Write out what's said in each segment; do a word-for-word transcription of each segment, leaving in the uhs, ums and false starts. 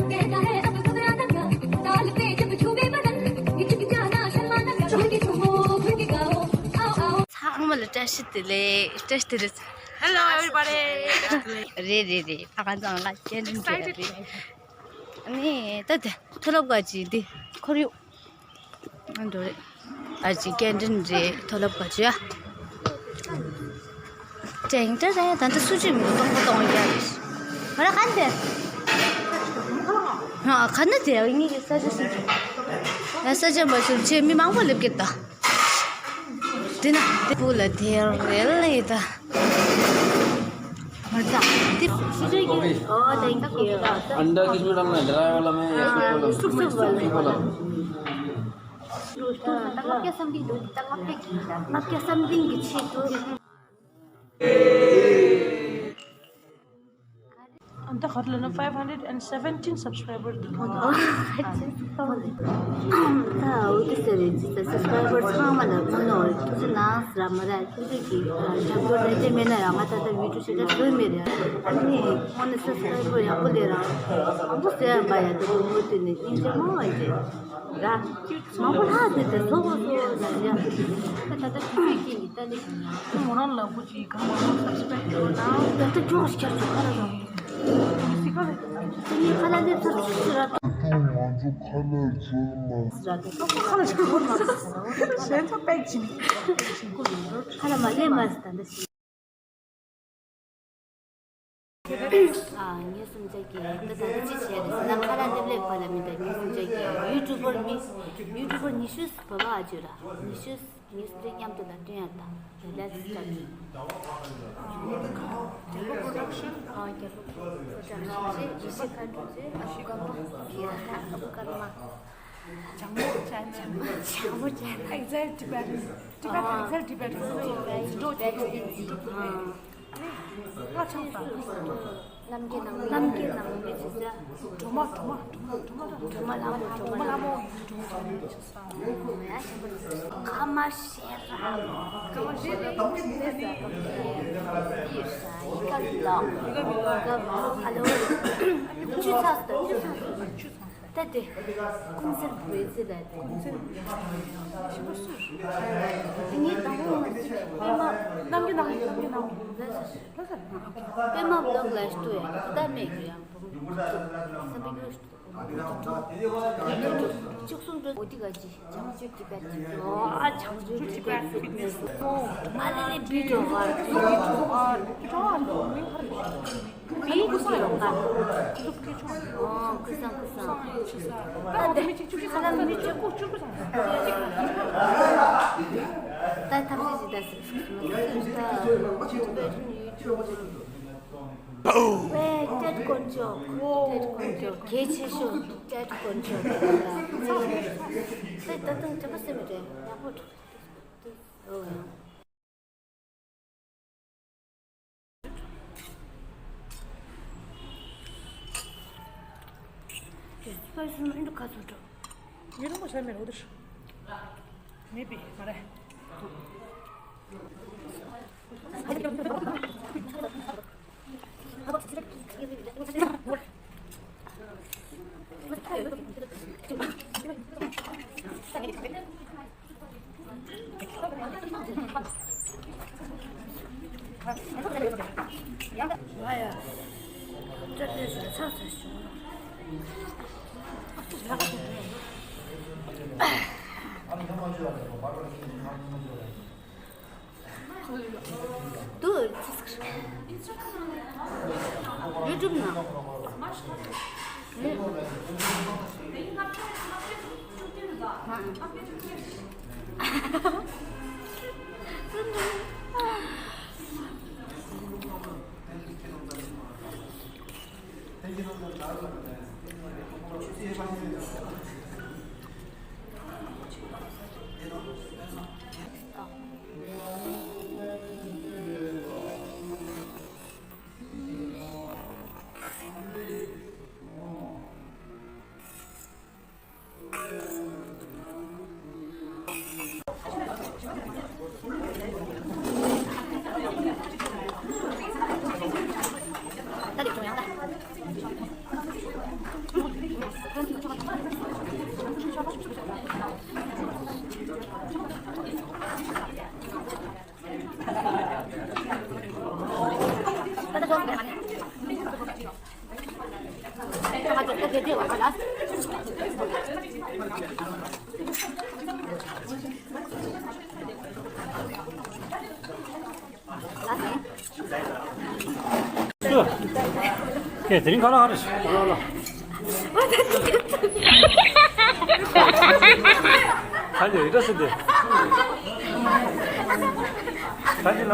ཚང་མ་ལ་བཀྲ་ཤིས་བདེ་ལེགས། བཀྲ་ཤིས་བདེ་ལེགས། Hello everybody. རེད་རེད་རེད། ད་ག་ཚང་ལ་སྐྱེལ་འདྲེན་བྱས་རེད། ཨ་ནི་ད་དེ་མཐོ་སློབ་ག་ཅིག་འདི་ཁོར་ཡུག་ཨ་འགྲོ་རེད། ཨ་ཅིག་སྐྱེལ་འདྲེན་རེད། མཐོ་སློབ་ག་ཅིག་ཡ། ཀྲེང་ཀྲེང་ཀྲེང་། ད་ལྟ་སུ་ཅིག་མི་འདུག་སྟོང་པ་སྟོང་རྒྱག་རེད། ང་ར་ག་འདི། ང་ག་ན་དེ་ངེད་ཀྱི་ས་ཆ་སུ་ཅིག་ཡ་ས་ཆ་མ་ཤུལ་ཆེ་མི་མང་པོ་སླེབས་ཀྱི་ད། དེ་ན་དེ་བུ་ལ་དེར་རེད་ལ་ཡི་ད། ང་ད་དེ་ཤི་ཤི་གི། ཨོ། Thank you. अंडा किसमें डालना है? ड्राई वाला में या सूप वाला में? सूप वाला। ལྔ་བརྒྱ་something འདུག་ད་ལྔ་བརྒྱ་གི། ལྔ་བརྒྱ་something གི་ཆེད་དུ། ཨ་ད་ག་རེ་ལབ་ན། five hundred and seventeen subscriber འདུག་ད་འོ་དེ་ཟེར་རེད། ཅི་ད་subscriber ཚང་མ་ལ་ཕུལ་ནོ་ཐུགས་རྗེ་གནང་ཟེར་མ་རེད། ཁྱེད་ཚོས་ཀྱི་རྒྱབ་སྐྱོར་རེ་ལྟོས་མེད་ན་ཡང་ང་ད་ལྟ་ཡུ་ཊུབ་ཞེ་དྲག་བཟོས་མེད་རེད། ཨ་ནི་དངོས་གནས་subscriber ཡག་པོ་སླེབས་རང་མང་པོ་བཟོས་ཡང་པ་ཡ། དེ་ཚོ་མུ་མཐུད་ནས་སྙིང་རྗེ་མང་བ་རེད། ར། མང་པོ་ལྷག་དེ་དེ་ཚོ་གོ་ཚོ་ལ་ཡ། ད་ད་ལྟ་དུས་ཚོད་རྐྱེན་གྱིས་ད་ལེ་ཞིག་ཡང་། ཁོ་མོ་རང་ལ་གོ་ཅིག་གང་མང་མང་subscribe བྱེད་རོགས་གནང་། ད་ལྟ་ཅོག་ཤར་ཚོ་ཁ་ལ་རོགས། སི་ཁ་ལ། དེ་ངས་ཁ་ལ་སླེབས་ཚར་ཚོ་ཤི་ར། ད་ང་ཚོ་ཁ་ལ་ཚོ་མ། ཤི་ར་དེ་ཁ་ལ་ཚོ་མ། གཞན་ཚོ་པེག་ཅིག་ཁ་ལ་མ་སླེབས་མ་ཟི་ད་འདི་ཞིག་ཨ། ངེད་གསུམ་ཆ་གི་ད་ད་ཅི་བྱས་རེད་ཟེར་ན། ཁ་ལ་སླེབས་སླེབས་པ་ལ་མི་འདའ། ངེད་གསུམ་ཆ་གི་ཡུ་ཊུབ་པར་མི། ཡུ་ཊུབ་པར་ཉི་ཤུ་བ་བ་ཨ་ཅོ་ར། ཉི་ཤུ། ཉི་ཤུ་དེ་མཉམ་དུ་ལ་སྟོན་ཡ་ད། Let's start. རྒྱལ་པོ་Production. ཨ། རྒྱལ་པོ་Production རེད། ཡེ་ཤེས་མཁའ་འགྲོ་རེད། ཨ་ཁུ་ཀརྨ། ཨ་ཁུ་ཀརྨ། ལྕགས་མོ་ཅན། ལྕགས་མོ་ཅན། Exile Tibet. Tibet, Exile Tibet. འཛིན་གྲོགས་ཀྱི་འཛིན་གྲོགས་ཀྱི། ཨ་ནི་ལྷ་ཆང་ས། རྣམ་རྒྱལ་ནང་མི། རྣམ་རྒྱལ་ནང་མི་ཆེ་ས། སྒྲོལ་མ། སྒྲོལ་མ། སྒྲོལ་མ། སྒྲོལ་མ་ལྷ་མོ། སྒྲོལ་མ་ལྷ་མོ། སྒྲོལ་མ་ལྷ་མོ་ཡིན། སྒྲོལ་མ་ཆེ་ས། ཡ་ཆེན་པོ་ཆེ་ས། ཀརྨ་ཤེས་རབ། ཀརྨ་ཤེས་རབ། ཡེ་ཤེས། ཡེ་ཤེས། ཡེ་ཤེས། ཡེ་ཤེས། ཨ་ལོ། ཆུ་ཚགས་སུ། ཆུ་ཚགས་སུ། ད་དེ། ཀུན་གསལ་བོད་ཟེར་ལ་དེ། ཀུན་གསལ་བོད་ཟེར་ལ་དེ། ཞིམ་པོ་སུ། དེ་ངས་དང་པོ་ང་ཚོ་པད་མ། རྣམ་རྒྱལ་ནང་མི། རྣམ་རྒྱལ་ནང་མི། ལ་ས། ལ་ས། པད་མ་བློག་ལ་སྟོད་ཡ་ད་མེད་ཀྱི་ཡང་བུ་མོ་ཚོ་བསམ་པའི་གཡོ་ཞིག་ཏུ་བཅུ་གསུམ་འགྲོ་འོ་དི་ག་ཅི་བྱང་ཆུབ་ཀྱི་པད་ཀྱི་ཨོ་བྱང་ཆུབ་ཀྱི་པད་ཀྱི་ཨ་ལེ་ལེ་བི་ཀྲོ་བར། བི་ཀྲོ་བར། བི་ཀྲོ་བར། ཨོ་ཁུ་སང་ཁུ་སང་། ད་འདི་ཁ་ལ་མི་བཅུ་དགུ་བཅུ་དགུ་སང་། ད་ཐབས་ཤེས་ཤིག་ད་སི་ཁྲི་སི་མ་སི་ད་ཁྲི་སི་པེ་ཊི་ཡུ་ཊུབ། ཝེ་ཊེཌ་དཀོན་མཆོག་ཊེཌ་དཀོན་མཆོག་གལ་ཆེ་ཤོས་ཊེཌ་དཀོན་མཆོག་ད་ད་དུང་ཅི་པ་སེ་མི་ཊེ་ཡག་པོ་འགྲོ། ཨོ། དེ་སུ་པར་སུ་མ་འདུག་ག་ཚོད་འགྲོ། ངའི་རང་མ་ཤར་མེད་རོ་དེ། མེད་པས་མ་རེད། YouTube ནང་། ལགས་སོ། ཁྱེད་དེ་རིང་ཁ་ལག་ཧ་རེ་ཞིག་ཁ་ལག་ཡོད་ད་ཟེར་ཏེ། ཁ་ལག་ལ།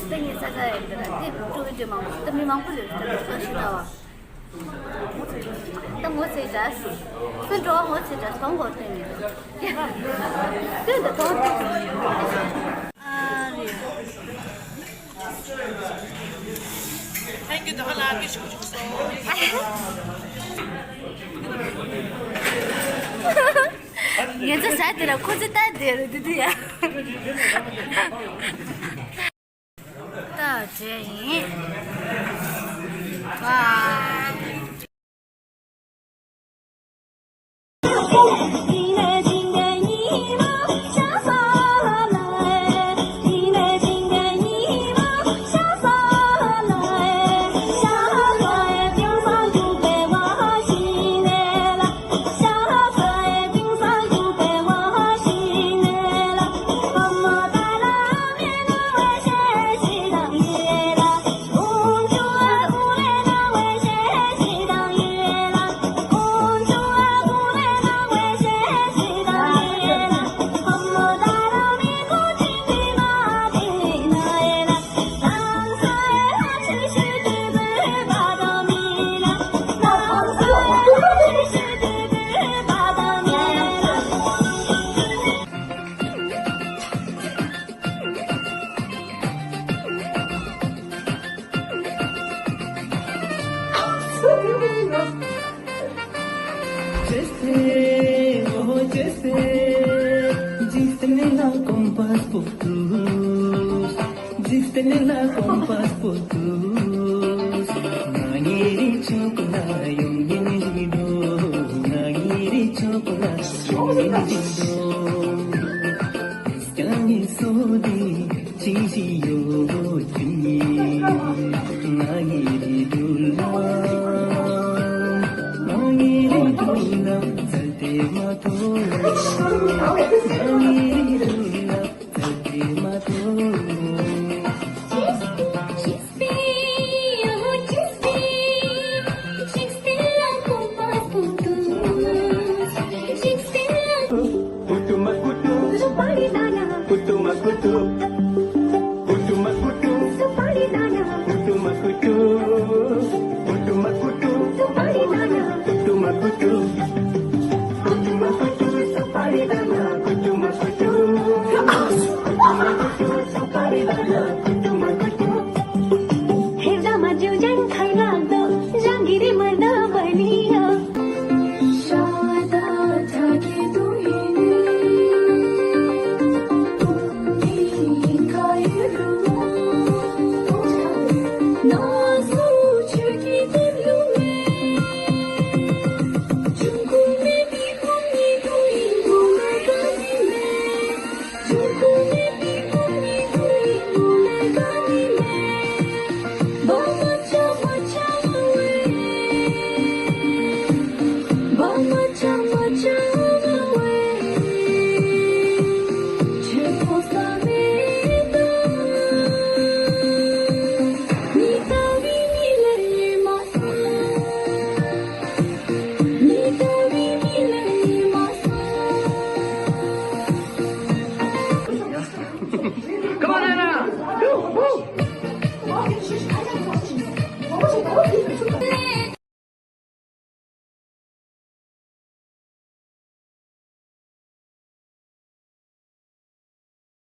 ད་ངས་ས་ས་ཡིན་འདི་ལ་དེ་ཀྲུའུ་ཝེ་འདྲ་མང་པོ་ད་མི་མང་པོ་ཡོད་ད་ད་ཤི་ད་བ། ད་ངོ་ཚ་ཡི་ད། ཁོའི་འགྲོ་བ་ངོ་ཚ་ཡི་ད་གཏོང་དགོས་དོན་ཡིན། དོན་དུ་གཏོང་ཨ་རེད། ཐེང་ཀིའུ། ད་ཧ་ལ་ཀི་ཤུ་ཤུ་སོ། ངེད་ཚོ་ཟ་དེ་ལ་ཁོ་ཚོ་ལྟ་བསྡད་རེད་དེ་དུས་ཡ། ད་བྲེལ་ཡིན། ཝ།